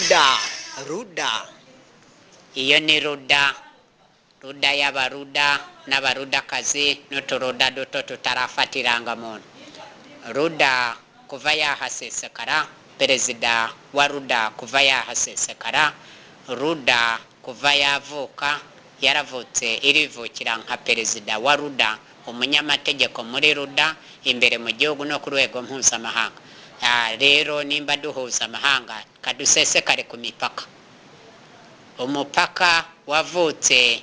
Ruda, ruda, iyo ni ruda, ruda y'abaruda n'abarudakazi n'uturuda duto tutarafata irangamuntu. Ruda kuva yahasesekara, perezida wa ruda kuva yahasesekara, ruda kuva yavuka, yaravutse irivukira nka perezida wa ruda, umunyamategeko muri ruda imbere mu gihugu no ku rwego mpuzamahanga. Rero nimba duhuza amahanga, kadusesekare ku mipaka. Umupaka wavutse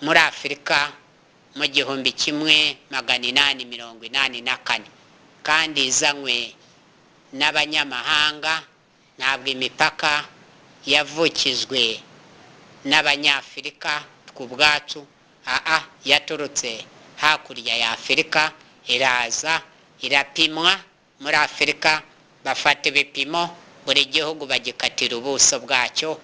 muri Afurika mu 1884, kandi izanywe n'abanyamahanga. Ntabwo imipaka yavukijwe n'Abanyafurika ku bwacu, aa, yaturutse hakurya ya Afurika, iraza irapimwa muri Afurika, bafata ibipimo, buri gihugu bagikatira ubuso bwacyo,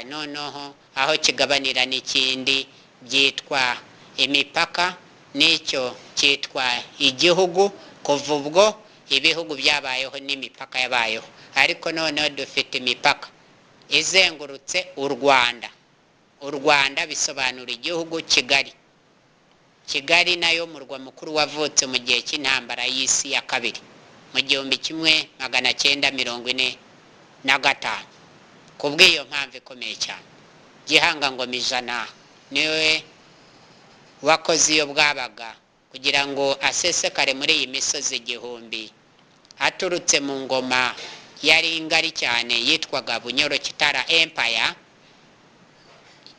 noneho aho kigabanira n'ikindi byitwa imipaka, n'icyo cyitwa igihugu. Kuva ubwo ibihugu byabayeho n'imipaka yabayeho, ariko noneho dufite imipaka izengurutse u Rwanda. U Rwanda bisobanura igihugu Kigali. Kigali nayo murwa mukuru wavutse mu gihe cy'intambara y'isi ya kabiri mu 1945. Ku bw'iyo mpamvu ikomeye cyane, Gihanga Ngoma Ijana niwe wakoze iyo bwabaga kugira ngo asesekare muri iyi misozi igihumbi, aturutse mu ngoma yari ngari cyane yitwaga Bunyoro Kitara Empire.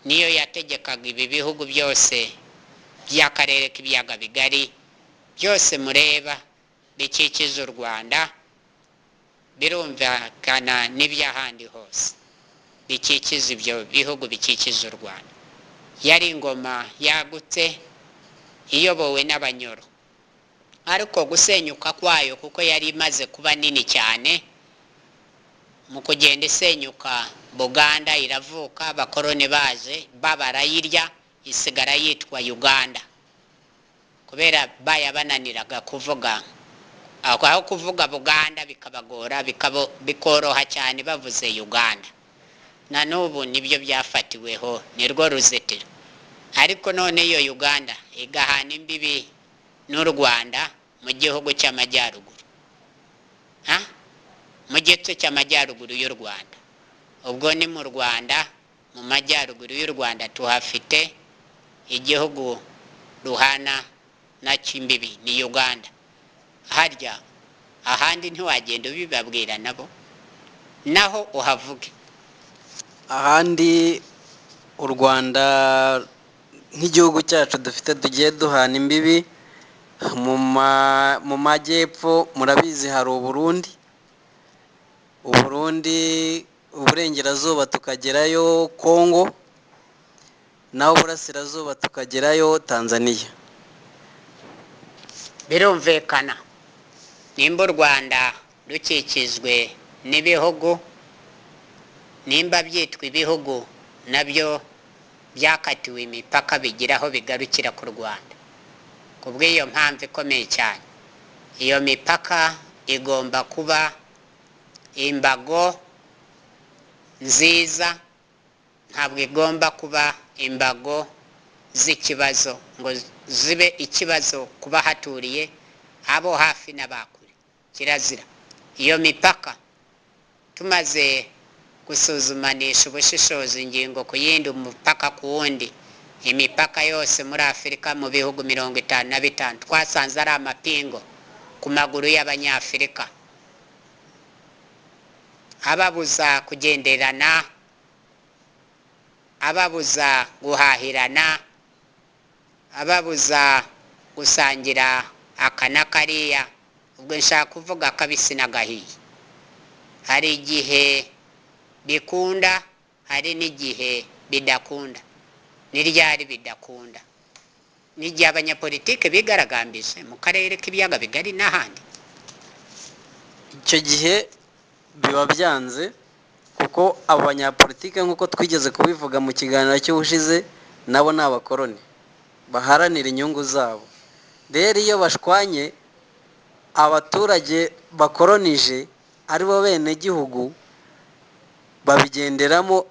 Niyo yategekaga ibi bihugu byose by'akarere k'ibiyaga bigari byose mureba bikikije u Rwanda, birumvikana n'iby'ahandi hose bikikije ibyo bihugu bikikije u Rwanda. Yari ingoma yagutse iyobowe n'Abanyoro, ariko gusenyuka kwayo, kuko yari imaze kuba nini cyane, mu kugenda isenyuka Buganda iravuka, abakoroni baje babarayirya, isigara yitwa Uganda, kubera bayabananiraga kuvuga, aho kuvuga Buganda bikabagora, bikoroha cyane bavuze Uganda. Na n'ubu nibyo byafatiweho, nirwo ruzitiro. Ariko none iyo Uganda igahana imbibi n'u Rwanda mu gihugu cy'amajyaruguru, mu gice cy'amajyaruguru y'u Rwanda. Ubwo ni mu Rwanda, mu majyaruguru y'u Rwanda tuhafite igihugu ruhana nacyo imbibi, ni Uganda. Harya ahandi ntiwagenda ubibabwira nabo, naho uhavuge? Ahandi u Rwanda nk'igihugu cyacu dufite, tugiye duhana imbibi mu majyepfo, murabizi hari Uburundi. Uburundi, uburengerazuba tukagerayo Kongo, naho uburasirazuba tukagerayo Tanzania. Birumvikana, nimba u Rwanda rukikijwe n'ibihugu, nimba byitwa ibihugu, nabyo byakatiwe imipaka, bigira aho bigarukira ku Rwanda. Ku bw'iyo mpamvu ikomeye cyane, iyo mipaka igomba kuba imbago nziza, ntabwo igomba kuba imbago z'ikibazo ngo zibe ikibazo ku bahaturiye, abo hafi n'abakure. Kirazira. Iyo mipaka tumaze gusuzumanisha ubushishozi, ingingo ku yindi, umupaka ku wundi, imipaka yose muri Afurika mu bihugu 55, twasanze ari amapingo ku maguru y'Abanyafurika, ababuza kugenderana, ababuza guhahirana, ababuza gusangira aka na kariya. Ubwo nshaka kuvuga akabisi n'agahiye. Hari igihe bikunda, hari n'igihe bidakunda. Ni ryari bidakunda? N'igihe abanyapolitike bigaragambije mu karere k'ibiyaga bigari n'ahandi. Icyo gihe biba byanze, kuko abo banyapolitike, nk'uko twigeze kubivuga mu kiganiro cy'ubushize, nabo ni abakoroni baharanira inyungu zabo. Rero iyo bashwanye, abaturage bakoronije aribo bene gihugu Babigenderamo,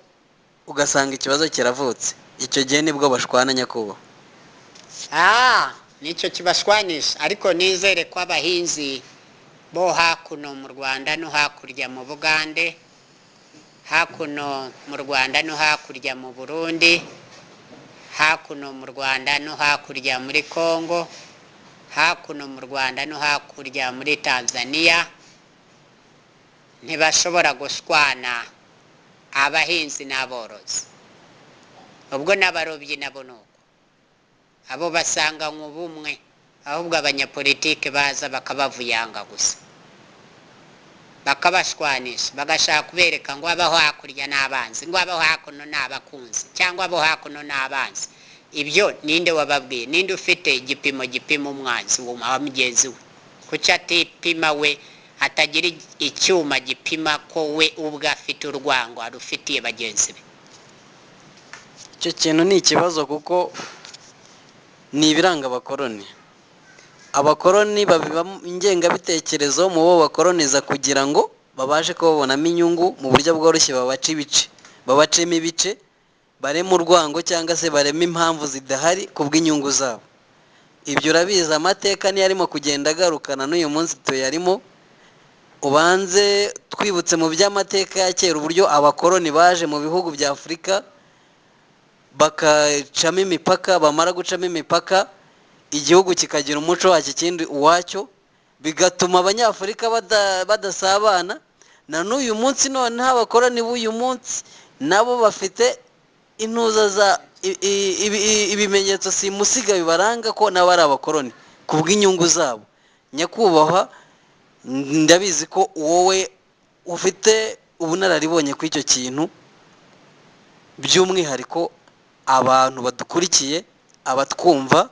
ugasanga ikibazo kiravutse. Icyo gihe nibwo bashwana, nyakubahwa. Nicyo kibashwanisha. Ariko nizere ko abahinzi bo hakuno mu Rwanda no hakurya mu Bugande, hakuno mu Rwanda no hakurya mu Burundi, hakuno mu Rwanda no hakurya muri Congo, hakuno mu Rwanda no hakurya muri Tanzania, ntibashobora gushwana, abahinzi n'aborozi. Ubwo n'abarobyi nabo ni uko, abo basanga ubumwe, ahubwo abanyapolitike baza bakabavuyanga gusa, bakabashwanisha, bagashaka kubereka ngo abo hakurya ni abanzi, ngo abo hakuno ni abakunzi, cyangwa abo hakuno ni abanzi. Ibyo ninde wababwiye? Ninde ufite igipimo gipima umwanzi wa mugenzi we? Kuki atipima we, atagira icyuma gipima ko we ubwe afite urwango arufitiye bagenzi be? Icyo kintu ni ikibazo, kuko ni ibiranga abakoroni. Abakoroni babiba ingengabitekerezo mu bo bakoroniza kugira ngo babashe kubabonamo inyungu mu buryo bworoshye, babace ibice, babacemo ibice, bareme urwango cyangwa se bareme impamvu zidahari ku bw'inyungu zabo. Ibyo urabizi, amateka niyo arimo kugenda agarukana n'uyu munsi tuyarimo. Ubanze twibutse mu by'amateka ya kera uburyo abakoroni baje mu bihugu bya Afurika bakacamo imipaka, bamara gucamo imipaka igihugu kikagira umuco wacyo, ikindi uwacyo, bigatuma Abanyafurika badasabana. Na n'uyu munsi noneho abakoroni b'uyu munsi nabo bafite intuza za ibimenyetso simusiga bibaranga ko nabo ari abakoroni ku bw'inyungu zabo. Nyakubahwa, ndabizi ko wowe ufite ubunararibonye kuri icyo kintu, by'umwihariko abantu badukurikiye, abatwumva,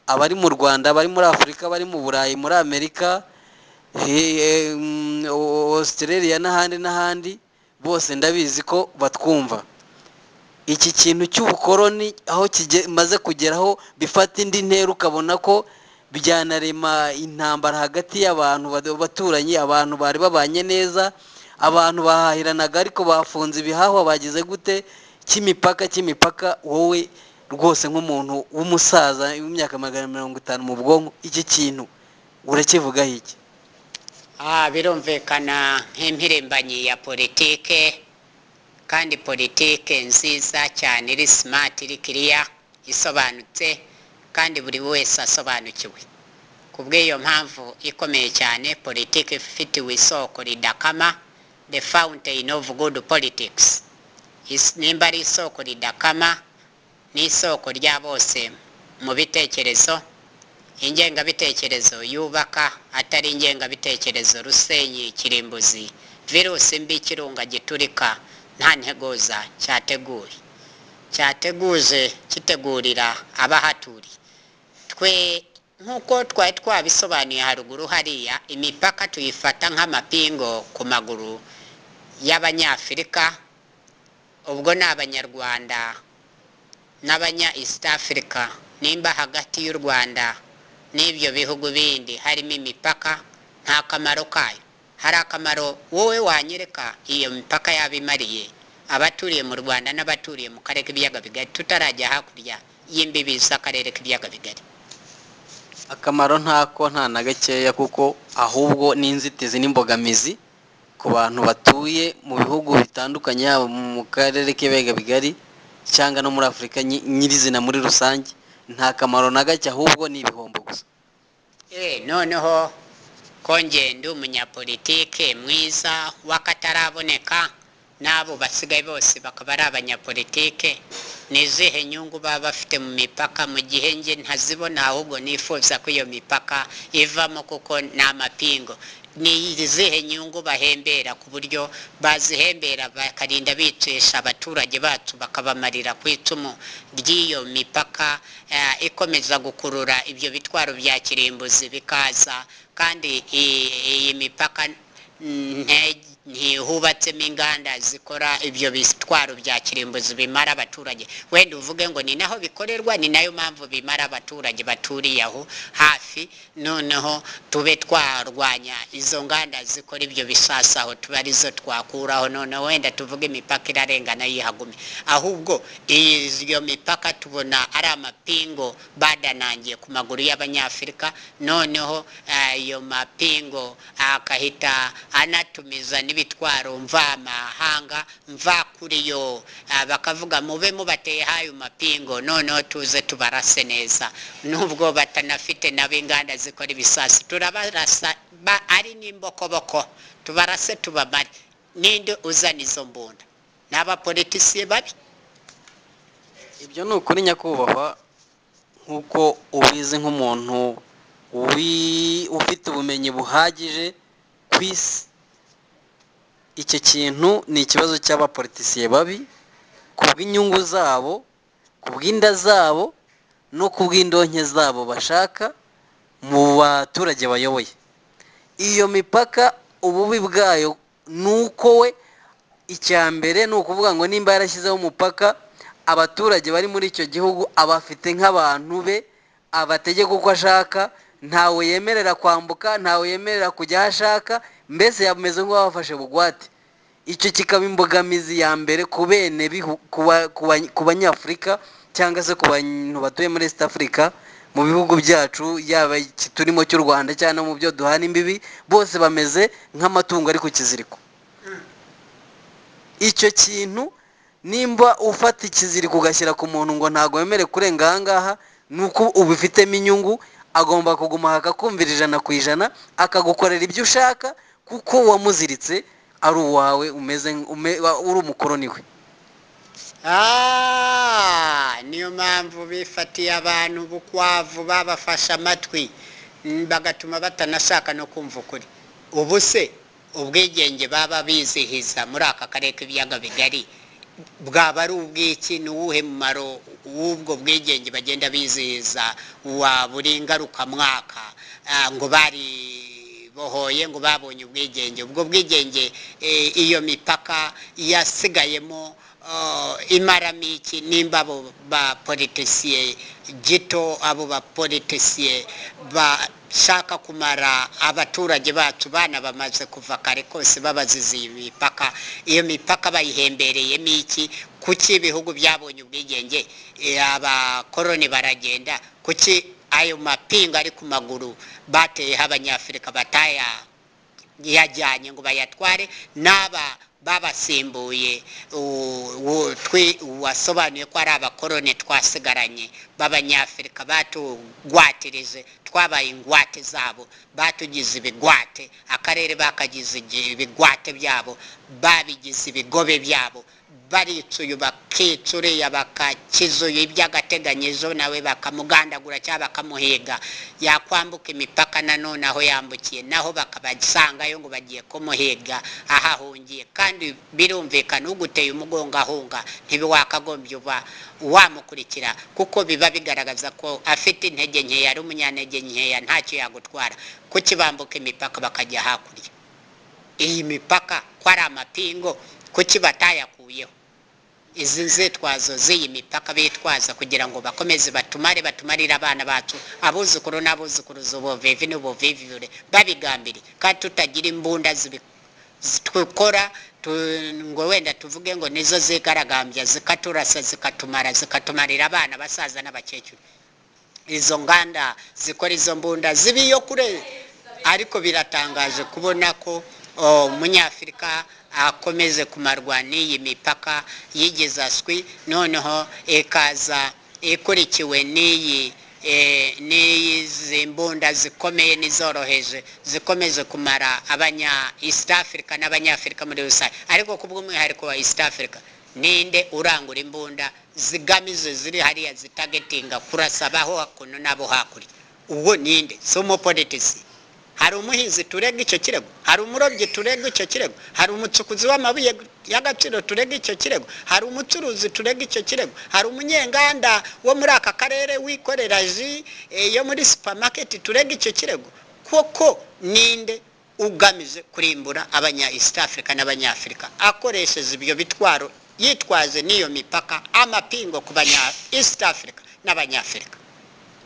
abari mu Rwanda, abari muri Afurika, abari mu Burayi, muri Amerika, Australia n'ahandi n'ahandi, bose ndabizi ko batwumva. Iki kintu cy'ubukoroni aho kimaze kugeraho bifata indi ntera, ukabona ko byanarema intambara hagati y'abantu baturanyi, abantu bari babanye neza, abantu bahahiranaga ariko bafunze ibihahwa, bagize gute, cy'imipaka. Wowe rwose nk'umuntu w'umusaza w'imyaka 150 mu bwonko, iki kintu urakivugaho iki? Birumvikana nk'impirimbanyi ya politike, kandi politike nziza cyane, iri smart, iri clear, isobanutse, kandi buri wese asobanukiwe. Ku bw'iyo mpamvu ikomeye cyane, politike ifitiwe isoko ridakama, the fountain of good politics. Nimba ari isoko ridakama, ni isoko rya bose mu bitekerezo, ingengabitekerezo yubaka, atari ingengabitekerezo rusenyi, kirimbuzi, virusi mbi, kirunga giturika nta nteguza cyateguye, cyateguje kitegurira abahaturiye. Twe nk'uko twari twabisobanuye haruguru hariya, imipaka tuyifata nk'amapingo ku maguru y'Abanyafurika, ubwo ni Abanyarwanda n'abanya East Africa. Nimba hagati y'u Rwanda n'ibyo bihugu bindi harimo imipaka, nta kamaro kayo. Hari akamaro wowe wanyereka iyo mipaka yaba imariye abaturiye mu Rwanda n'abaturiye mu karere k'ibiyaga bigari, tutarajya hakurya y'imbibi z'akarere k'ibiyaga bigari? Akamaro ntako, nta na gakeya, kuko ahubwo ni inzitizi n'imbogamizi ku bantu batuye mu bihugu bitandukanye, yaba mu karere k'ibiyaga bigari cyangwa no muri Afurika nyirizina muri rusange. Nta kamaro na gake, ahubwo ni ibihombo gusa. Noneho ko ngenda umunyapolitike mwiza w'akataraboneka, n'abo basigaye bose bakaba ari abanyapolitike, ni izihe nyungu baba bafite mu mipaka mu gihe nge ntazibona, ahubwo nifuza ko iyo mipaka ivamo kuko ni amapingo? Ni izihe nyungu bahembera ku buryo bazihembera bakarinda bicisha abaturage bacu, bakabamarira ku icumu ry'iyo mipaka, ikomeza gukurura ibyo bitwaro bya kirimbuzi bikaza? Kandi iyi mipaka Ntihubatsemo inganda zikora ibyo bitwaro bya kirimbuzi bimara abaturage. Wenda uvuge ngo ni naho bikorerwa, ni nayo mpamvu bimara abaturage baturiye aho hafi. Noneho tube twarwanya izo nganda zikora ibyo bisasu aho, tuba arizo twakuraho. Noneho wenda tuvuge imipaka irarengana yihagume. Ahubwo iyo mipaka tubona ari amapingo badanangiye ku maguru y'Abanyafurika. Noneho ayo mapingo akahita anatumiza n'ibitwaro mvamahanga, mva kuri yo, bakavuga mube mubateye hayo mapingo, noneho tuze tubarase neza, nubwo batanafite nabo inganda zikora ibisasu. Turabarasa ari n'imbokoboko, tubarase tubamare. Ninde uzana izo mbunda? Ni abapolitisiye babi. Ibyo ni ukuri, nyakubahwa. Nk'uko ubizi, nk'umuntu ufite ubumenyi buhagije ku isi, icyo kintu ni ikibazo cy'abapolitisiye babi ku bw'inyungu zabo, ku bw'inda zabo no ku bw'indonke zabo bashaka mu baturage bayoboye. Iyo mipaka, ububi bwayo ni uko we, icya mbere ni ukuvuga ngo nimba yarashyizeho umupaka, abaturage bari muri icyo gihugu abafite nk'abantu be, abategeka uko ashaka, ntawe yemerera kwambuka, ntawe yemerera kujya aho ashaka, mbese yameze nk'uwabafashe bugwate. Icyo kikaba imbogamizi ya mbere ku bene ku Banyafurika cyangwa se ku bantu batuye muri East Africa, mu bihugu byacu, yaba iki turimo cy'u Rwanda cyangwa no mu byo duhana imbibi, bose bameze nk'amatungo ari ku kiziriko. Icyo kintu, nimba ufata ikiziriko ugashyira ku muntu ngo ntabwo wemerewe kurenga aha ngaha, ni uko ubifitemo inyungu. Agomba kuguma akakumvira 100%, akagukorera ibyo ushaka, kuko wamuziritse ari uwawe, umeze uri umukoroni we. Niyo mpamvu bifatiye abantu bukwavu, babafashe amatwi, bagatuma batanashaka no kumva ukuri. Ubu se ubwigenge baba bizihiza muri aka karere k'Ibiyaga Bigari bwaba ari ubw'iki? Ni uwuhe mumaro w'ubwo bwigenge bagenda bizihiza wa buri ngarukamwaka? Ngo bari bohoye, ngo babonye ubwigenge. Ubwo bwigenge, iyo mipaka yasigayemo imaramo iki, nimba abo bapolitisiye gito, abo bapolitisiye bashaka kumara abaturage bacu, bana bamaze kuva kare kose babaziza iyi mipaka? Iyo mipaka bayihembereyemo iki? Kuki ibihugu byabonye ubwigenge, abakoroni baragenda, kuki ayo mapingu ari ku maguru bateyeho Abanyafurika bataya yajyanye ngo bayatware? N'aba babasimbuye wasobanuye ko ari abakoroni twasigaranye b'Abanyafurika batugwatirije, twabaye ingwate zabo, batugize ibigwate, akarere bakagize ibigwate byabo, babigize ibigobe byabo. Barica uyu, bakica uriya, bakakiza uyu iby'agateganyo, ejo nawe bakamugandagura cyangwa bakamuhiga. Yakwambuka imipaka nanone, aho yambukiye naho bakabasangayo ngo bagiye kumuhiga aho ahungiye. Kandi birumvikana, uguteye umugongo ahunga ntiwakagombye uba wamukurikira, kuko biba bigaragaza ko afite intege nkeya, ari umunyantege nkeya, ntacyo yagutwara. Kuki bambuka imipaka bakajya hakurya? Iyi mipaka ko ari amapingo, kuki batayakuyeho? Izi nzitwazo z'iyi mipaka bitwaza kugira ngo bakomeze batumare, batumarire abana bacu, abuzukuru n'abuzukuruza, ubuvivi n'ubuvivure, babigambiriye, kandi tutagira imbunda twikora ngo wenda tuvuge ngo nizo zigaragambya, zikaturasa, zikatumara, zikatumarira abana, abasaza n'abakecuru. Izo nganda zikora izo mbunda zibiyo kure. Ariko biratangaje kubona ko Umunyafurika akomeze kumarwa n'iyi mipaka y'igizaswi, noneho ikaza ikurikiwe n'izi mbunda zikomeye n'izoroheje zikomeze kumara abanya East Africa n'Abanyafurika muri rusange. Ariko ku bw'umwihariko wa East Africa, ninde urangura imbunda zigamije ziri hariya zitagetinga kurasa abaho hakuno n'abo hakurya? Ubwo ninde? Si umupolitisi? Hari umuhinzi turega icyo kirego? Hari umurobyi turega icyo kirego? Hari umucukuzi w'amabuye y'agaciro turega icyo kirego? Hari umucuruzi turega icyo kirego? Hari umunyenganda wo muri aka karere wikorera ji yo muri supermarket turega icyo kirego? Koko ninde ugamije kurimbura abanya East Africa n'Abanyafurika, akoresheje ibyo bitwaro, yitwaje n'iyo mipaka, amapingo ku banya East Africa n'Abanyafurika?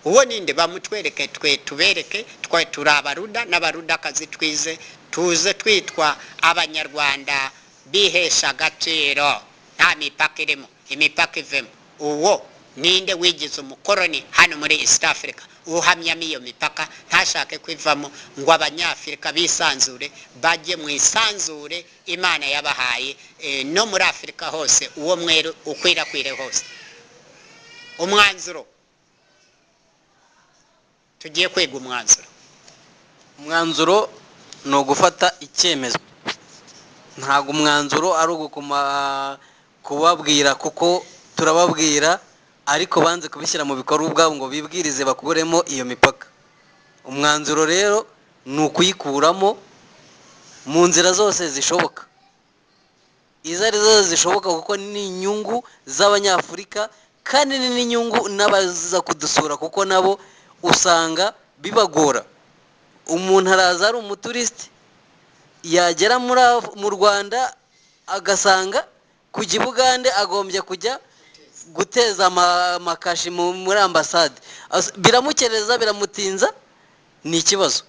Uwo ninde? Bamutwereke, twe tubereke. Twe turi Abaruda n'Abarudakazi, twize tuze twitwa Abanyarwanda bihesha agaciro, nta mipaka irimo, imipaka ivemo. Uwo ninde wigize umukoroni hano muri East Africa, uhamyamo iyo mipaka, ntashake kwivamo ngo Abanyafurika bisanzure, bajye mu isanzure Imana yabahaye, no muri Afurika hose, uwo mweru ukwirakwire hose? Umwanzuro, tugiye kwiga umwanzuro. Umwanzuro ni ugufata icyemezo. Ntabwo umwanzuro ari ugukuma kubabwira, kuko turababwira ariko banze kubishyira mu bikorwa ubwabo ngo bibwirize bakuremo iyo mipaka. Umwanzuro rero ni ukuyikuramo mu nzira zose zishoboka, izo ari zo zose zishoboka, kuko ni inyungu z'Abanyafurika kandi ni n'inyungu n'abaza kudusura, kuko nabo usanga bibagora. Umuntu araza ari umuturisiti, yagera mu Rwanda agasanga kujya i Bugande agombye kujya guteza amakashi muri ambasade. Biramukereza, biramutinza, ni ikibazo.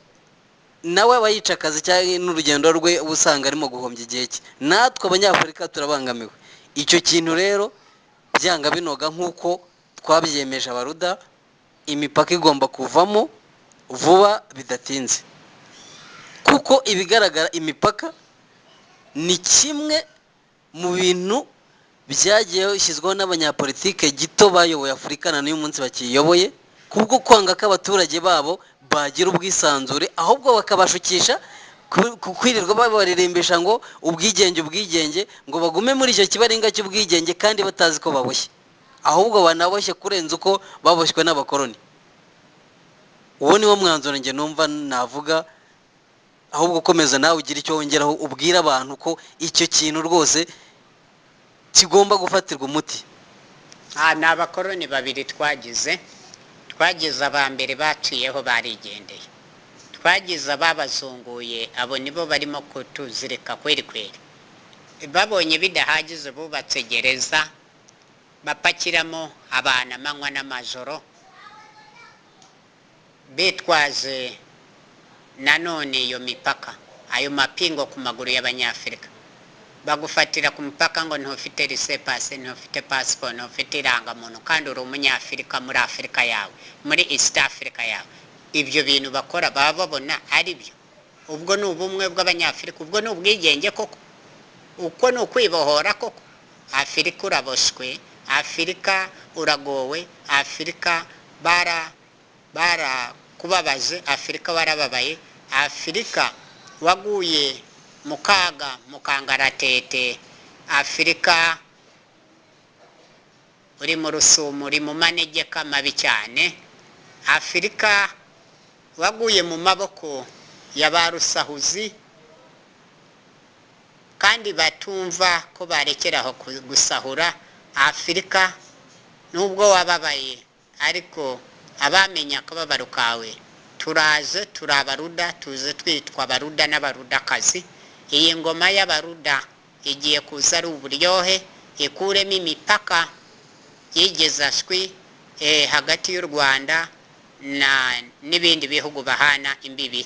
Nawe aba yica akazi cyangwa n'urugendo rwe, uba usanga arimo guhombya igihe cye. Natwe Abanyafurika turabangamiwe. Icyo kintu rero byanga binoga, nk'uko twabyemeje Abaruda, imipaka igomba kuvamo vuba bidatinze, kuko ibigaragara imipaka ni kimwe mu bintu byagiye bishyizweho n'abanyapolitike gito bayoboye Afurika na n'uyu munsi bakiyoboye, kubwo kwanga ko abaturage babo bagira ubwisanzure, ahubwo bakabashukisha kwirirwa babaririmbisha ngo ubwigenge, ubwigenge, ngo bagume muri icyo kibaringa cy'ubwigenge kandi batazi ko baboshye, ahubwo banaboshye kurenza uko baboshywe n'abakoroni. Uwo niwo mwanzuro njye numva navuga. Ahubwo ukomeza nawe ugira icyo wongeraho, ubwira abantu ko icyo kintu rwose kigomba gufatirwa umuti. Ni abakoroni babiri twagize. Twagize aba mbere baciyeho barigendeye, twagize ababazunguye, abo nibo barimo kutuzirika kweri kweri. Babonye bidahagije, bubatse gereza bapakiramo abantu amanywa n'amajoro, bitwaje nanone iyo mipaka, ayo mapingo ku maguru y'Abanyafurika. Bagufatira ku mupaka ngo ntufite laissez-passer, ntufite pasiporo, ntufite irangamuntu, kandi uri Umunyafurika muri Afurika yawe, muri East Africa yawe. Ibyo bintu bakora baba babona ari byo? Ubwo ni ubumwe bw'Abanyafurika? Ubwo ni ubwigenge koko? Uko ni ukwibohora koko? Afurika uraboshywe, Afurika uragowe, Afurika barakubabaje, Afurika warababaye, Afurika waguye mu kaga, mu kangaratete, Afurika uri mu rusumo, uri mu manegeka mabi cyane, Afurika waguye mu maboko ya ba rusahuzi kandi batumva ko barekeraho gusahura. Afurika nubwo wababaye, ariko abamenya akababaro kawe, turaje, turi Abaruda, tuze twitwa Abaruda n'Abarudakazi. Iyi ngoma y'Abaruda igiye kuza ari uburyohe, ikuremo imipaka yigeze ashwi hagati y'u Rwanda na n'ibindi bihugu bahana imbibi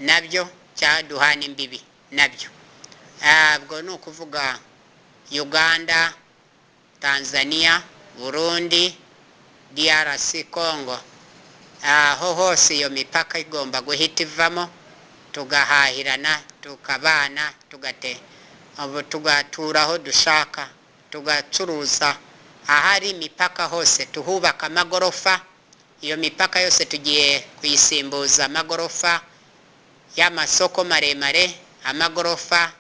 nabyo, cyaduhana imbibi nabyo. Ubwo ni ukuvuga Uganda, Tanzania, Burundi, DRC Congo, aho hose iyo mipaka igomba guhita ivamo, tugahahirana, tukabana, tugate ubu tugatura aho dushaka, tugacuruza. Ahari imipaka hose tuhubaka amagorofa. Iyo mipaka yose tugiye kuyisimbuza amagorofa y'amasoko maremare, amagorofa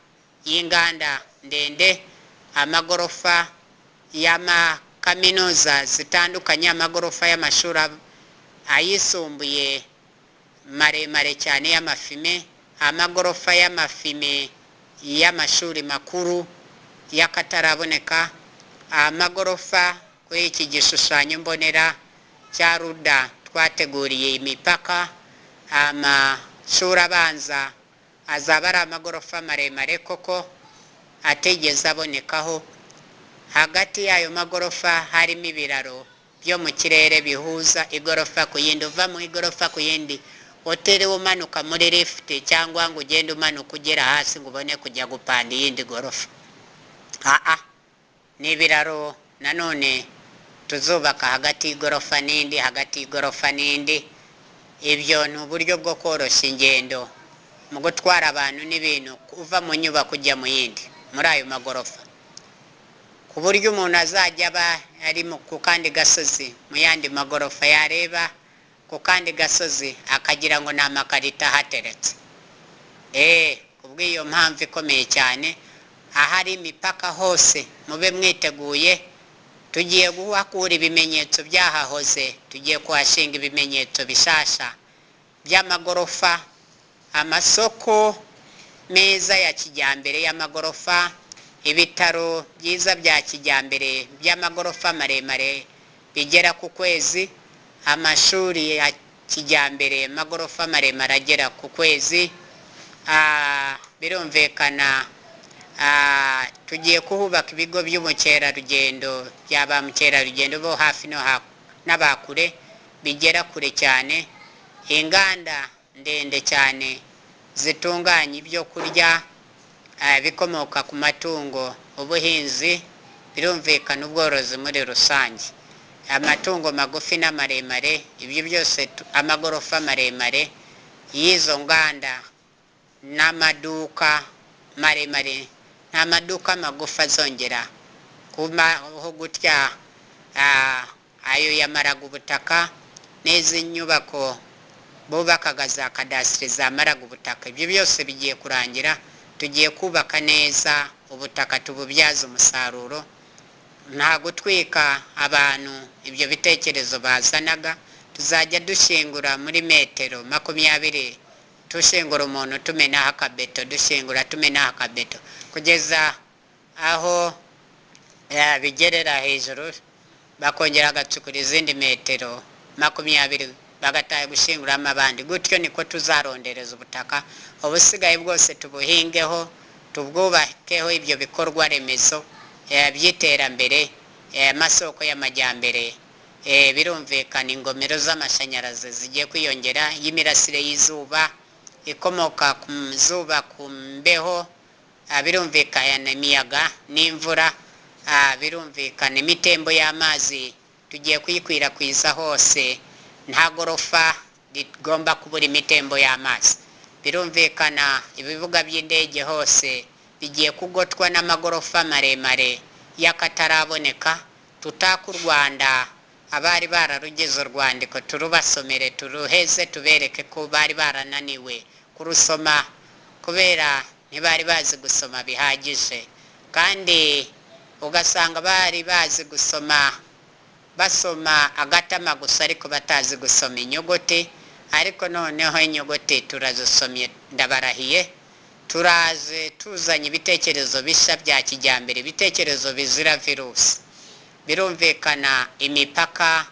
y'inganda ndende, amagorofa y'amakaminuza zitandukanye, amagorofa y'amashuri ayisumbuye maremare cyane y'amafime, amagorofa y'amafime y'amashuri makuru y'akataraboneka, amagorofa kuri iki gishushanyo mbonera cya Ruda twateguriye imipaka, amashuri abanza. Azaba ari amagorofa maremare koko atigeze abonekaho. Hagati y'ayo magorofa harimo ibiraro byo mu kirere bihuza igorofa ku yindi, uva mu igorofa ku yindi utiriwe umanuka muri lifuti cyangwa ngo ugende umanuka ugera hasi ngo ubone kujya gupanda iyindi gorofa. Aa, ni ibiraro nanone tuzubaka hagati y'igorofa n'indi, hagati y'igorofa n'indi. Ibyo ni uburyo bwo koroshya ingendo mu gutwara abantu n'ibintu uva mu nyubako ujya mu yindi muri ayo magorofa, ku buryo umuntu azajya aba ari ku kandi gasozi mu yandi magorofa, yareba ku kandi gasozi akagira ngo ni amakarito ahateretse. Ku bw'iyo mpamvu ikomeye cyane, ahari imipaka hose mube mwiteguye, tugiye guhakura ibimenyetso byahahoze, tugiye kuhashinga ibimenyetso bishasha by'amagorofa, amasoko meza ya kijyambere y'amagorofa, ibitaro byiza bya kijyambere by'amagorofa maremare bigera ku kwezi, amashuri ya kijyambere amagorofa maremare agera ku kwezi. Birumvikana tugiye kuhubaka ibigo by'ubukerarugendo bya ba mukerarugendo bo hafi n'abakure bigera kure cyane, inganda ndende cyane zitunganya ibyo kurya bikomoka ku matungo, ubuhinzi, birumvikana ubworozi muri rusange, amatungo magufi n'amaremare, ibyo byose amagorofa maremare y'izo nganda n'amaduka maremare. Nta maduka magufi azongera kubaho gutya, ayo yamaraga ubutaka, n'izi nyubako bubakaga za kadasiteri zamaraga ubutaka, ibyo byose bigiye kurangira. Tugiye kubaka neza ubutaka tububyaze umusaruro, nta gutwika abantu ibyo bitekerezo bazanaga. Tuzajya dushingura muri metero 20, dushingura umuntu tumenaho akabeto, dushingura tumenaho akabeto kugeza aho bigerera hejuru, bakongera bagacukura izindi metero 20 bagataha gushinguramo abandi. Gutyo niko tuzarondereza ubutaka, ubusigaye bwose tubuhingeho, tubwubakeho ibyo bikorwa remezo by'iterambere, amasoko y'amajyambere. Birumvikana ingomero z'amashanyarazi zigiye kwiyongera, y'imirasire y'izuba ikomoka ku zuba, ku mbeho, birumvikana imiyaga n'imvura, birumvikana imitembo y'amazi tugiye kuyikwirakwiza hose, nta gorofa rigomba kubura imitembo y'amazi. Birumvikana ibibuga by'indege hose bigiye kugotwa n'amagorofa maremare y'akataraboneka. Tutaka u Rwanda, abari bararugize urwandiko turubasomere, turuheze, tubereke ko bari barananiwe kurusoma kubera ntibari bazi gusoma bihagije, kandi ugasanga bari bazi gusoma basoma agatama gusa ariko batazi gusoma inyuguti. Ariko noneho inyuguti turazisomye, ndabarahiye, turaze tuzanye ibitekerezo bishya bya kijyambere, ibitekerezo bizira virusi. Birumvikana imipaka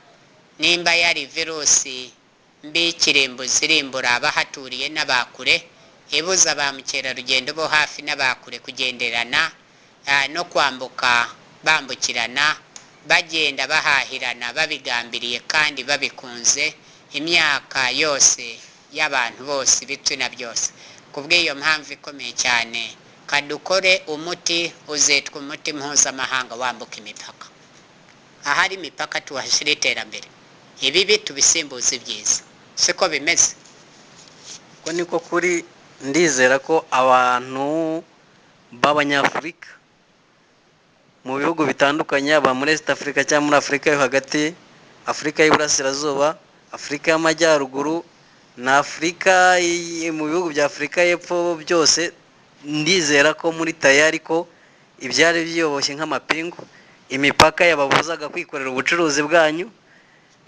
nimba yari virusi mbi kirimbuzi irimbura abahaturiye n'abakure, ibuza ba mukerarugendo bo hafi n'abakure kugenderana no kwambuka bambukirana, bagenda bahahirana babigambiriye kandi babikunze imyaka yose y'abantu bose, ibitsina byose. Ku bw'iyo mpamvu ikomeye cyane, kadukore umuti uzetwa umuti mpuzamahanga wambuka imipaka. Ahari imipaka tuhashyira iterambere, ibibi tubisimbuze ibyiza. Siko bimeze? Ko niko kuri. Ndizera ko abantu b'Abanyafurika mu bihugu bitandukanye, aba muri East Africa cyangwa muri Afurika yo hagati, Afurika y'Iburasirazuba, Afurika y'Amajyaruguru na Afurika mu bihugu bya Afurika y'Epfo byose, ndizera ko muri tayari ko ibyari biyoboshye nk'amapingu, imipaka yababuzaga kwikorera ubucuruzi bwanyu,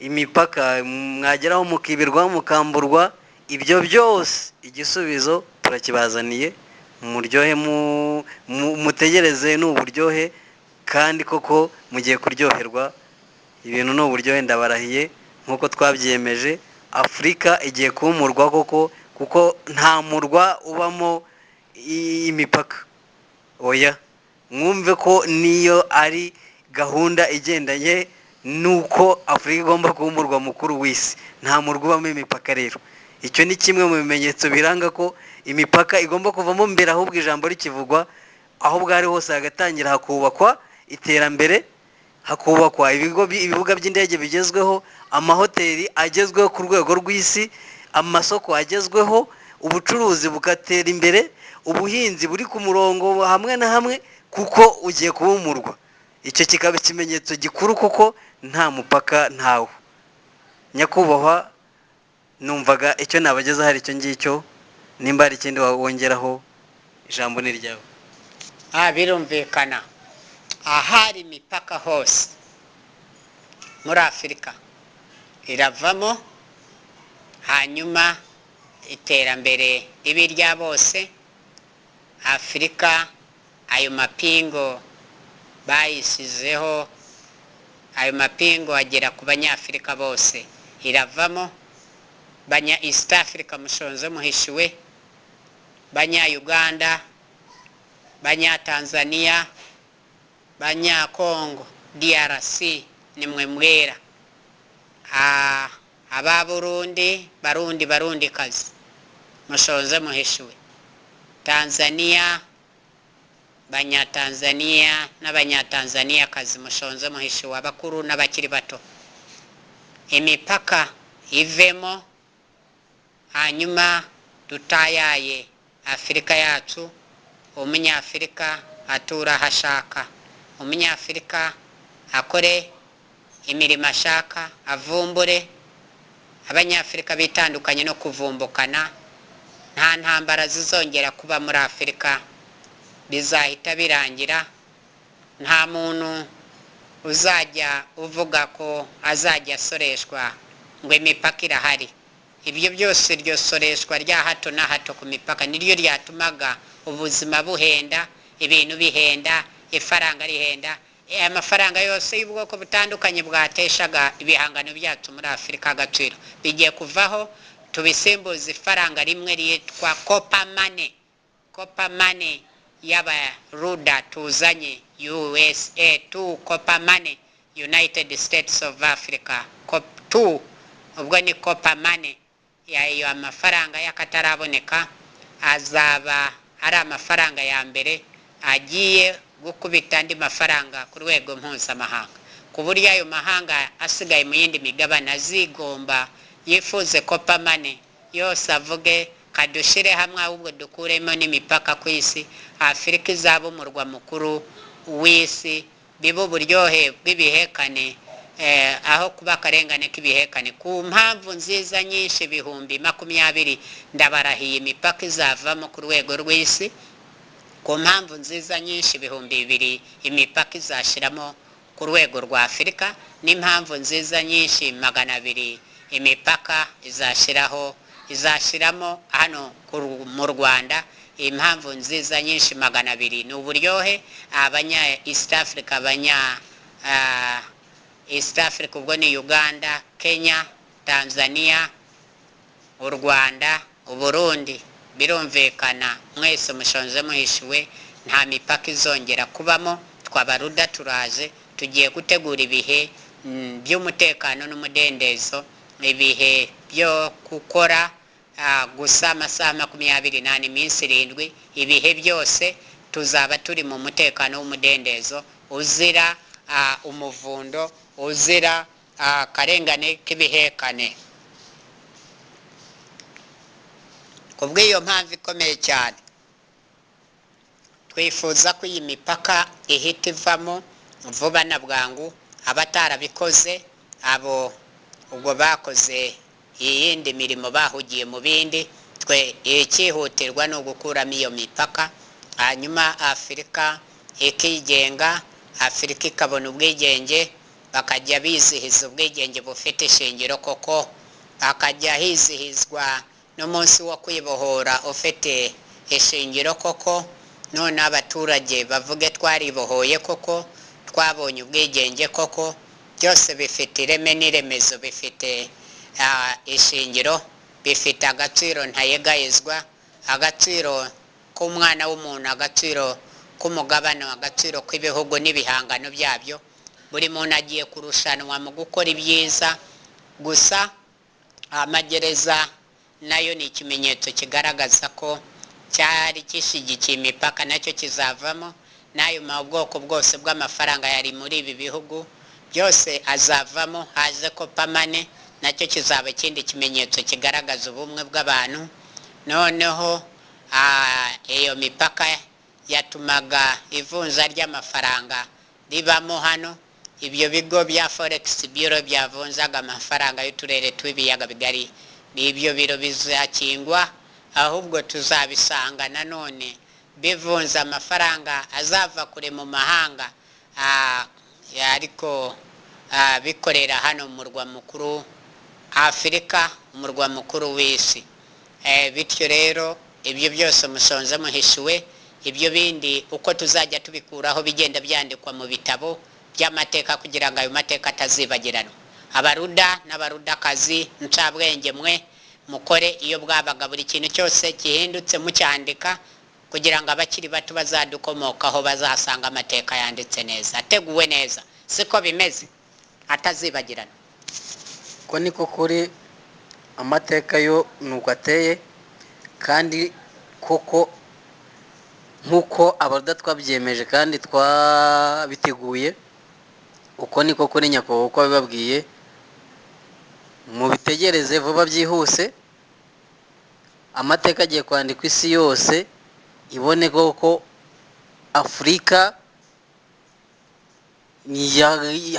imipaka mwageraho mukibirwa mukamburwa, ibyo byose igisubizo turakibazaniye. Muryohe, mutegereze, ni uburyohe kandi koko mugiye kuryoherwa. Ibintu ni uburyohe, ndabarahiye, nk'uko twabyiyemeje. Afurika igiye kumurwa koko Kuko nta murwa ubamo imipaka. Oya, mwumve ko niyo ari gahunda igendanye n'uko Afurika igomba kuba umurwa mukuru w'isi. Nta murwa ubamo imipaka. Rero icyo ni kimwe mu bimenyetso biranga ko imipaka igomba kuvamo mbere, ahubwo ijambo rikivugwa, aho bwari hose hagatangira hakubakwa iterambere, hakubakwa ibibuga by'indege bigezweho, amahoteli agezweho ku rwego rw'isi, amasoko agezweho, ubucuruzi bugatera imbere, ubuhinzi buri ku murongo hamwe na hamwe, kuko ugiye kuba umurwa. Icyo kikaba ikimenyetso gikuru, kuko nta mupaka ntawo. Nyakubahwa, numvaga icyo nabagezaho hari icyo ngicyo. Nimba hari ikindi wongeraho, ijambo ni ryawe. Birumvikana, ahari imipaka hose muri Afurika iravamo, hanyuma iterambere ribe irya bose. Afurika ayo mapingo bayisizeho, ayo mapingo agera ku Banyafurika bose, iravamo. Banya East Africa, mushonje muhishiwe. Banya Uganda, banya Tanzania, banya Congo DRC, nimwe mwera. Aba Burundi, Barundi, Barundi kazi, mushonje muhishiwe. Tanzania, Banyatanzania n'Abanyatanzania kazi, mushonje muhishiwe, abakuru n'abakiri bato. Imipaka ivemo, hanyuma dutayaye Afurika yacu. Umunyafurika atura aho ashaka, Umunyafurika akore imirimo ashaka, avumbure. Abanyafurika bitandukanye no kuvumbukana. Nta ntambara zizongera kuba muri Afurika, bizahita birangira. Nta muntu uzajya uvuga ko azajya asoreshwa ngo imipaka irahari. Ibyo byose, iryo soreshwa rya hato na hato ku mipaka niryo ryatumaga ubuzima buhenda, ibintu bihenda, ifaranga rihenda. Amafaranga yose y'ubwoko butandukanye bwateshaga ibihangano byacu muri Afurika agaciro bigiye kuvaho, tubisimbuza ifaranga rimwe ryitwa copper money, copper money y'Abaruda tuzanye, USA 2 copper money, United States of Africa Cop 2. Ubwo ni copper money yayo, amafaranga y'akataraboneka, azaba ari amafaranga ya mbere agiye gukubita andi mafaranga ku rwego mpuzamahanga, ku buryo ayo mahanga asigaye mu yindi migabane azigomba yifuze copper money yose, avuge kadushyire hamwe, ahubwo dukuremo n'imipaka ku isi. Afurika izaba umurwa mukuru w'isi, bibe uburyohe bw'ibihekane aho kuba akarengane k'ibihekane. Ku mpamvu nziza nyinshi 20,000, ndabarahiye, imipaka izavamo ku rwego rw'isi. Ku mpamvu nziza nyinshi 2000, imipaka izashyiramo ku rwego rwa Afurika. N'impamvu nziza nyinshi 200, imipaka izashyiraho, izashyiramo hano mu Rwanda. Impamvu nziza nyinshi 200 ni uburyohe. Abanya East Africa, abanya East Africa, ubwo ni Uganda, Kenya, Tanzania, u Rwanda, Uburundi, birumvikana mwese mushonje muhishiwe. Nta mipaka izongera kubamo. Twabaruda turaje, tugiye gutegura ibihe by'umutekano n'umudendezo, ibihe byo gukora gusa amasaha 24, iminsi 7, ibihe byose tuzaba turi mu mutekano w'umudendezo uzira umuvundo, uzira akarengane k'ibihekane. Ku bw'iyo mpamvu ikomeye cyane, twifuza ko iyi mipaka ihita ivamo vuba na bwangu. Abatarabikoze abo ubwo bakoze iyindi mirimo, bahugiye mu bindi. Twe icyihutirwa ni ugukuramo iyo mipaka, hanyuma Afurika ikigenga, Afurika ikabona ubwigenge, bakajya bizihiza ubwigenge bufite ishingiro koko, hakajya hizihizwa n'umunsi wo kwibohora ufite ishingiro koko. None abaturage bavuge twaribohoye koko, twabonye ubwigenge koko. Byose bifite ireme n'iremezo, bifite ishingiro. Bifite agaciro ntayegayezwa, agaciro k'umwana w'umuntu, agaciro k'umugabane, agaciro k'ibihugu n'ibihangano byabyo. Buri muntu agiye kurushanwa mu gukora ibyiza gusa. Amagereza nayo ni ikimenyetso kigaragaza ko cyari gishyigikiye imipaka, nacyo kizavamo. N'ayo bwoko bwose bw'amafaranga yari muri ibi bihugu byose azavamo, haze copper money, nacyo kizaba ikindi kimenyetso kigaragaza ubumwe bw'abantu. Noneho iyo mipaka yatumaga ivunja ry'amafaranga ribamo hano, ibyo bigo bya forex bureau byavunjaga amafaranga y'uturere tw'ibiyaga bigari, ibyo biro bizakingwa, ahubwo tuzabisanga nanone bivunza amafaranga azava kure mu mahanga, ariko bikorera hano mu murwa mukuru Afurika, umurwa mukuru w'isi. Bityo rero ibyo byose musonze muhishiwe. Ibyo bindi uko tuzajya tubikuraho bigenda byandikwa mu bitabo by'amateka, kugira ngo ayo mateka atazibagirana. Abaruda n'abarudakazi, ncabwenge mwe, mukore iyo bwabaga, buri kintu cyose gihindutse mucyandika, kugira ngo abakiri bato bazadukomokaho bazasanga amateka yanditse neza, ateguwe neza. Siko bimeze, atazibagirana. Ko niko kuri, amateka yo nuko ateye. Kandi koko nk'uko Abaruda twabyemeje kandi twabiteguye, uko niko kuri nyakubahwa uko abibabwiye. Mubitegereze vuba byihuse, amateka agiye kwandikwa, isi yose ibone koko Afurika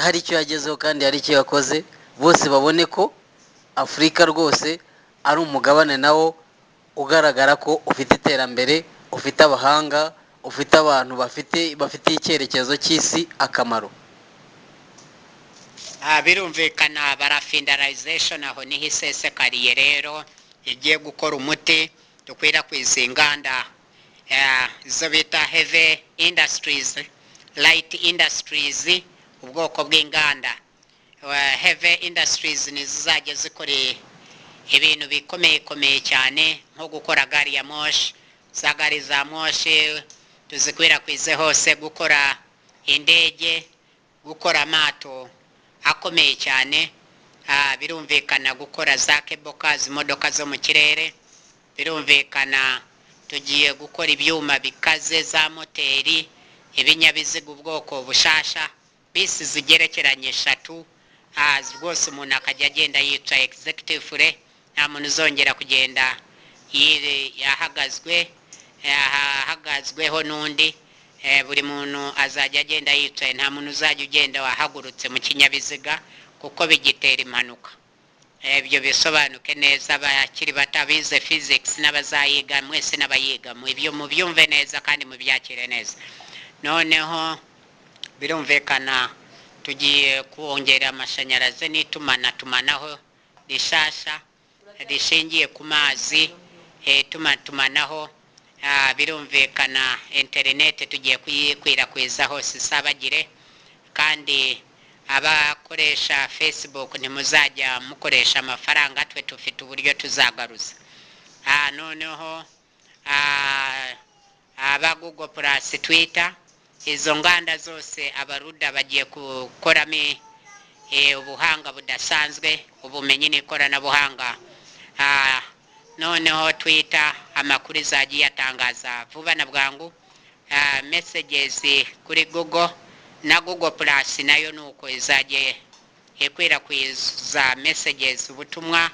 hari icyo yagezeho kandi hari icyo yakoze. Bose babone ko Afurika rwose ari umugabane nawo ugaragara ko ufite iterambere, ufite abahanga, ufite abantu bafitiye icyerekezo cy'isi akamaro. Birumvikana, barafindarization aho niho isesekariye rero igiye gukora umuti. Dukwirakwiza inganda, izo bita heavy industries, light industries, ubwoko bw'inganda. Heavy industries ni zizajya zikora ibintu bikomeye komeye cyane, nko gukora gari ya moshi, za gari za moshi tuzikwirakwize hose, gukora indege, gukora amato akomeye cyane. Birumvikana gukora za cable cars, imodoka zo mu kirere. Birumvikana tugiye gukora ibyuma bikaze, za moteri, ibinyabiziga ubwoko bushasha, bisi zigerekeranye eshatu, rwose umuntu akajya agenda yicaye executive, nta muntu uzongera kugenda yahagazweho n'undi. Buri muntu azajya agenda yicaye, nta muntu uzajya ugenda wahagurutse mu kinyabiziga, kuko bigitera impanuka. Ibyo bisobanuke neza, abakiri bato abize physics n'abazayiga mwese n'abayiga, ibyo mubyumve neza kandi mubyakire neza. Noneho birumvikana tugiye kongera amashanyarazi n'itumanatumanaho rishasha rishingiye ku mazi, itumanatumanaho. Birumvikana interineti tugiye kuyikwirakwiza hose isabagire, kandi abakoresha Facebook ntimuzajya mukoresha amafaranga, twe tufite uburyo tuzagaruza. Noneho aba Google Plus, Twitter, izo nganda zose Abaruda bagiye gukoramo ubuhanga budasanzwe, ubumenyi n'ikoranabuhanga. Noneho Twitter amakuru izajya iyatangaza vuba na bwangu, messages kuri Google na Google Plus nayo nuko izajya ikwirakwiza messages, ubutumwa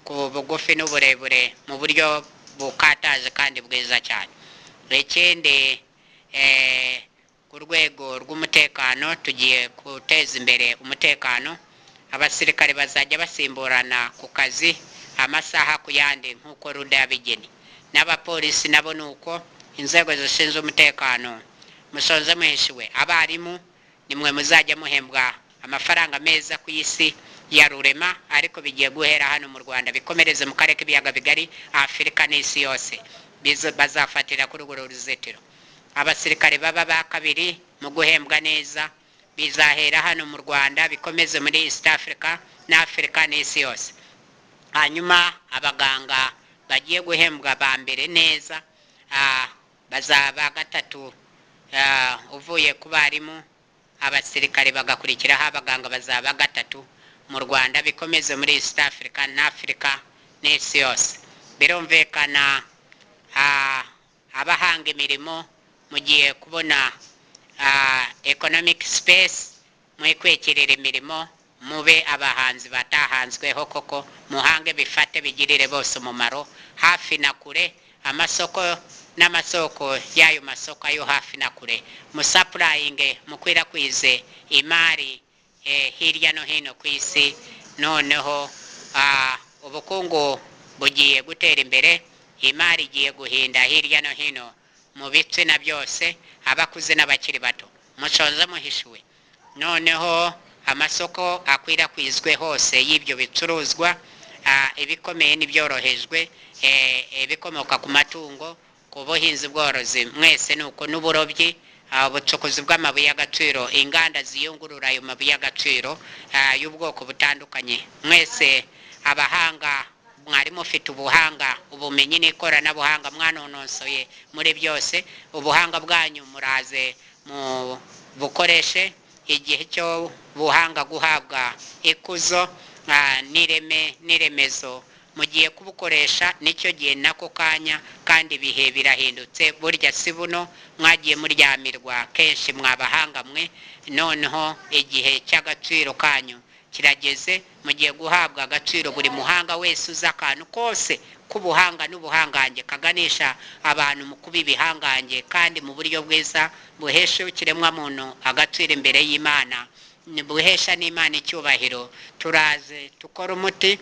ku bugufi n'uburebure mu buryo bukataje kandi bwiza cyane. Ikindi, ku rwego rw'umutekano tugiye guteza imbere umutekano. Abasirikare bazajya basimburana ku kazi amasaha ku yandi nk'uko Ruda yabigeni, n'abapolisi nabo ni uko. Inzego zishinzwe umutekano, musonze muhishiwe. Abarimu nimwe muzajya muhembwa amafaranga meza ku isi ya rurema, ariko bigiye guhera hano mu Rwanda bikomereze mu karere k'ibiyaga bigari, Afurika n'isi yose. Bazafatira kuri urwo ruzitiro. Abasirikare baba ba kabiri mu guhembwa neza, bizahera hano mu Rwanda bikomeze muri East Africa na Afurika n'isi yose. Hanyuma abaganga bagiye guhembwa ba mbere neza, bazaba gatatu, uvuye ku barimu, abasirikare bagakurikiraho, abaganga bazaba gatatu mu Rwanda, bikomeze muri East Africa na Africa n'isi yose. Birumvikana, abahanga imirimo mugiye kubona economic space, mwikwikirira imirimo, mube abahanzi batahanzweho koko, muhange bifate bigirire bose umumaro hafi na kure, amasoko n'amasoko y'ayo masoko ayo hafi na kure, musupplyinge, mukwirakwize imari hirya no hino ku isi. Noneho ubukungu bugiye gutera imbere, imari igiye guhinda hirya no hino mu bitsina byose, abakuze n'abakiri bato, mushonze muhishuwe. Noneho amasoko akwirakwizwe hose y'ibyo bicuruzwa, ibikomeye n'ibyorohejwe, ibikomoka ku matungo, ku buhinzi bworozi, mwese nuko n'uburobyi, ubucukuzi bw'amabuye y'agaciro, inganda ziyungurura ayo mabuye y'agaciro y'ubwoko butandukanye. Mwese abahanga mwari mufite ubuhanga, ubumenyi n'ikoranabuhanga mwanonosoye muri byose, ubuhanga bwanyu muraze mu bukoreshe igihe cyo buhanga guhabwa ikuzo n'ireme n'iremezo mugiye kubukoresha nicyo gihe nako kanya, kandi ibihe birahindutse. Burya si buno mwagiye muryamirwa kenshi mwabahanga mwe, noneho igihe cy'agaciro kanyu kirageze, mugiye guhabwa agaciro. Buri muhanga wese uzi akantu kose k'ubuhanga n'ubuhangange kaganisha abantu mu kuba ibihangange, kandi mu buryo bwiza buhesha ikiremwamuntu agaciro imbere y'Imana, buhesha n'Imana icyubahiro. Turaze tukora umuti.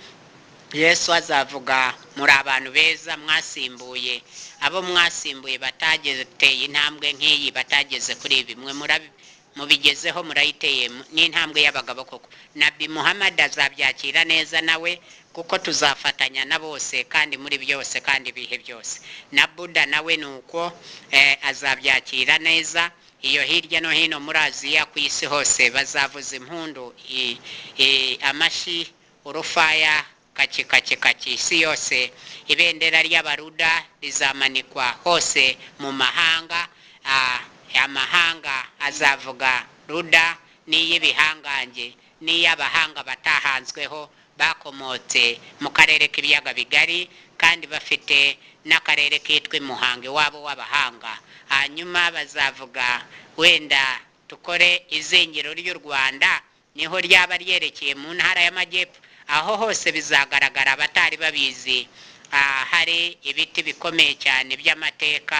Yesu azavuga muri abantu beza mwasimbuye, abo mwasimbuye batageze intambwe nk'iyi, batageze kuri ibi, mwe mubigezeho, murayiteye n'intambwe y'abagabo koko. Nabi Muhammad azabyakira neza nawe, kuko tuzafatanya na bose kandi muri byose kandi ibihe byose. Na Buddha nawe nuko azabyakira neza. Iyo hirya no hino muri Aziya ku isi hose bazavuza impundu, amashi, urufaya, kaki kaki kaki, isi yose. Ibendera ry'abaruda rizamanikwa hose mu mahanga, amahanga azavuga ruda n'iy'ibihangange n'iy'abahanga batahanzweho bakomotse mu karere k'ibiyaga bigari, kandi bafite n'akarere kitwa Muhanga iwabo w'abahanga. Hanyuma bazavuga wenda tukore izingiro ry'u Rwanda, niho ryaba ryerekeye mu ntara y'amajyepfo, aho hose bizagaragara abatari babizi. Hari ibiti bikomeye cyane by'amateka,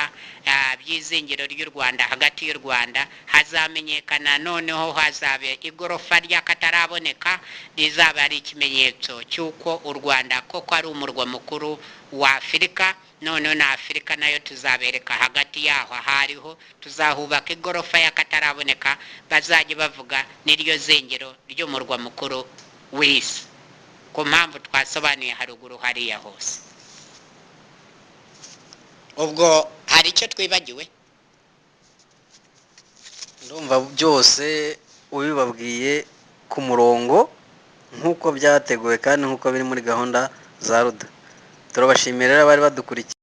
by'izingiro ry'u Rwanda hagati y'u Rwanda hazamenyekana. Noneho hazabe igorofa ry'akataraboneka rizaba ari ikimenyetso cy'uko u Rwanda koko ari umurwa mukuru wa Afurika. Noneho na Afurika nayo tuzabereka hagati yaho ahariho, tuzahubaka igorofa y'akataraboneka, bazajya bavuga n'iryo zingiro ry'umurwa mukuru w'isi, ku mpamvu twasobanuye haruguru hariya hose. Ubwo hari icyo twibagiwe? Ndumva byose ubibabwiye ku murongo nk'uko byateguwe kandi nk'uko biri muri gahunda za ruda. Turabashimira rero abari badukurikiye.